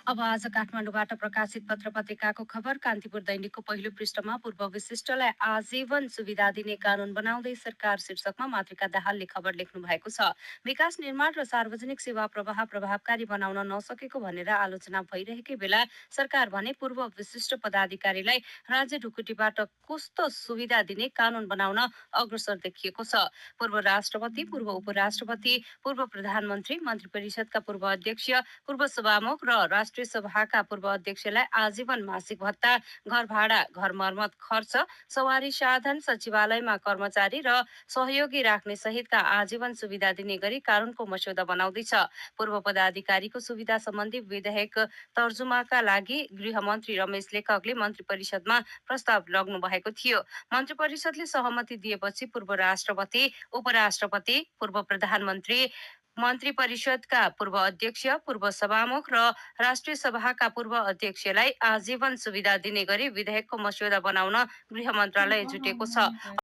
अब आज काठमाडौँबाट प्रकाशित पत्र पत्रिकाको खबर कान्तिपुर दैनिकको पहिलो पृष्ठमा पूर्व विशिष्टलाई आजीवन सुविधा दिने कानून बनाउँदै सरकार शीर्षकमा मातृका दाहालले खबर लेख्नु भएको छ। विकास निर्माण र सार्वजनिक सेवा प्रवाह प्रभावकारी बनाउन नसकेको भनेर आलोचना भइरहेकै बेला सरकार भने पूर्व विशिष्ट पदाधिकारीलाई राज्य ढुकुटीबाट कस्तो सुविधा दिने कानून बनाउन अग्रसर देखिएको छ। पूर्व राष्ट्रपति, पूर्व उपराष्ट्रपति, पूर्व प्रधानमन्त्री, मन्त्री परिषदका पूर्व अध्यक्ष, पूर्व सभामुख र राष्ट्रिय सभाका पूर्व अध्यक्षलाई आजीवन मासिक भत्ता, घर भाडा, घर मर्मत खर्च, सवारी साधन, सचिवालयमा कर्मचारी र सहयोगी राख्ने सहितका आजीवन सुविधा दिने गरी कानूनको मस्यौदा बनाउँदैछ। पूर्व पदाधिकारीको सुविधा सम्बन्धी विधेयक तर्जुमाका लागि गृहमन्त्री रमेश लेखकले मन्त्री परिषदमा प्रस्ताव लग्नु भएको थियो। मन्त्री परिषदले सहमति दिएपछि पूर्व राष्ट्रपति, उपराष्ट्रपति, पूर्व प्रधानमन्त्री, मन्त्री परिषदका पूर्व अध्यक्ष, पूर्व सभामुख र राष्ट्रिय सभाका पूर्व अध्यक्षलाई आजीवन सुविधा दिने गरी विधेयकको मस्यौदा बनाउन गृह मन्त्रालय जुटेको छ।